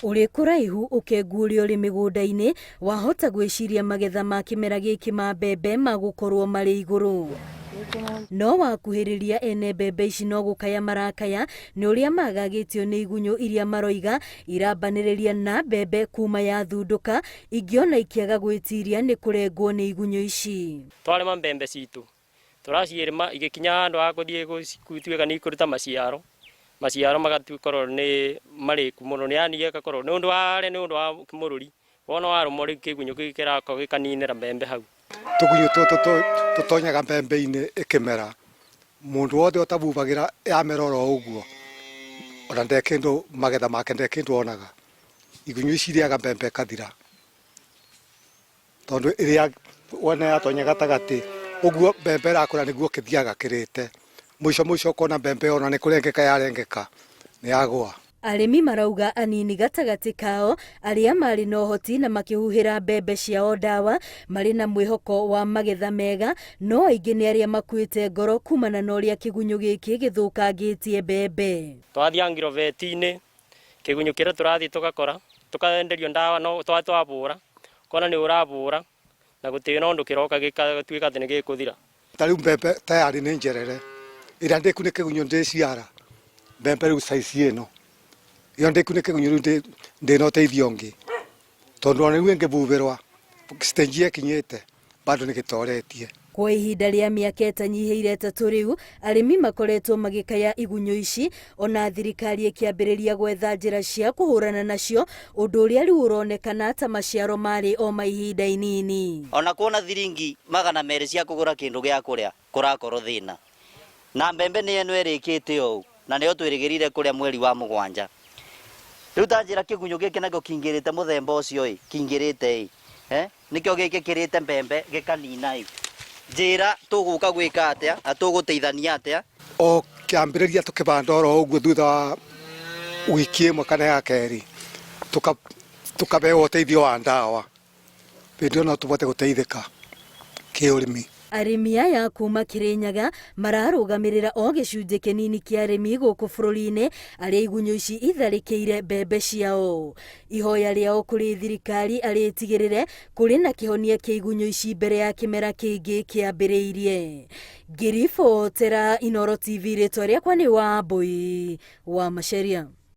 Ũrĩ kũraihu ũkengu ũrĩa ũrĩ mĩgũnda-inĩ, wahota gwĩciria magetha ma kĩmera gĩkĩ ma mbembe magũkorwo marĩ igũrũ. No wakuhĩrĩria ene mbembe ici no gũkaya marakaya nĩ ũrĩa magagĩtio nĩ igunyũ iria maroiga irambanĩrĩria na mbembe kuma yathundũka, ingĩ ona ikĩaga gwĩtiria nĩ kũrengwo nĩ igunyũ ici. Twarĩma mbembe citũ Tũraciĩrĩma igĩkinya handũ ha gũthiĩ gũtuĩka nĩ ikũruta maciaro, maciaro magakorwo nĩ marĩku mũno, yaani gĩgakorwo nĩ ũndũ wa harĩa nĩ ũndũ wa mũrũri, wona warũma rĩu kĩgunyũ kĩu kĩrakorwo gĩkaninĩra mbembe hau. Tũgunyũ tũtũ tũtonyaga mbembe-inĩ ĩkĩmera, mũndũ wothe ũtabubagĩra yamera oro ũguo, ona nde kĩndũ magetha make nde kĩndũ onaga. Igunyũ ici irĩaga mbembe ĩkathira. Tondũ ĩrĩa wona yatonya gatagatĩ ũguo mbembe ĩrakũra nĩguo kĩthiaga kĩrĩte. Mũico mũico ũkona mbembe ona nĩ kũrengeka yarengeka nĩ yagũa. Arĩmi marauga anini gatagatĩ kao arĩa marĩ na ũhoti na makĩhuhĩra mbembe ciao ndawa marĩ na mwĩhoko wa magetha mega, no aingĩ nĩ arĩa makuĩte ngoro kumana na ũrĩa kĩgunyũ gĩkĩ gĩthũkangĩtie mbembe. Twathiĩ angirobeti-inĩ Kĩgunyũ kĩrĩa tũrathiĩ tũgakora, tũkaenderio ndawa no twabũra, ũkona nĩ ũrabũra na gũtirĩ na ũndũ kĩroka gĩgatuĩka atĩ nĩ gĩkũthira. Ta rĩu mbembe tayarĩ nĩ njerere, ĩrĩa ndĩku nĩ kĩgunyũ ndĩciara, mbembe rĩu size ĩno, ĩyo ndĩku nĩ kĩgunyũ rĩu ndĩna ũteithio ũngĩ, tondũ ona rĩu ĩngĩbubĩrwa stage ĩkinyĩte bado nĩ gĩtoretie. Kwa ihinda rĩa mĩaka ĩtanyihĩire ĩtatũ rĩu, arĩmi makoretwo magĩkaya igunyũ ici, ona thirikari ĩkĩambĩrĩria gwetha njĩra cia kũhũrana nacio, ũndũ ũrĩa rĩu ũronekana ta maciaro marĩ o ma ihinda inini. Ona kuona thiringi 200 cia kũgũra kĩndũ gĩa kũrĩa kũrakorwo thĩna. Na mbembe nĩ ĩno ĩrĩkĩte ũũ, na nĩyo twĩrĩgĩrĩire kũrĩa mweri wa mũgwanja. Rĩu ta njĩra kĩgunyũ gĩkĩ nakĩo kĩingĩrĩte mũthemba ũcio ĩ, kĩingĩrĩte ĩ, eh, nĩkĩo gĩkĩ kĩrĩte mbembe gĩkanina ĩ. Njĩra tũgũka gwĩka atĩa na tũgũteithania atĩa? O kĩambĩrĩria tũkĩbanda oro ũguo thutha wa wiki ĩmwe kana ya kerĩ, tũkabeo ũteithio wa ndawa. Hĩndĩ ĩyo no tũbote gũteithĩka kĩũrĩmi. Arĩmi aya kuma Kĩrĩnyaga mararũgamĩrĩra o gĩcunjĩ kĩnini kĩa arĩmi gũkũ bũrũri-inĩ arĩa igunyũ ici itharĩkĩire mbembe ciao. Ihoya rĩao kũrĩ thirikari arĩ ĩtigĩrĩre kũrĩ na kĩhonia kĩa igunyũ ici mbere ya kĩmera kĩngĩ kĩambĩrĩirie. Ngĩribotera Inooro TV rĩtwa rĩakwa nĩ Wambũi wa Macharia.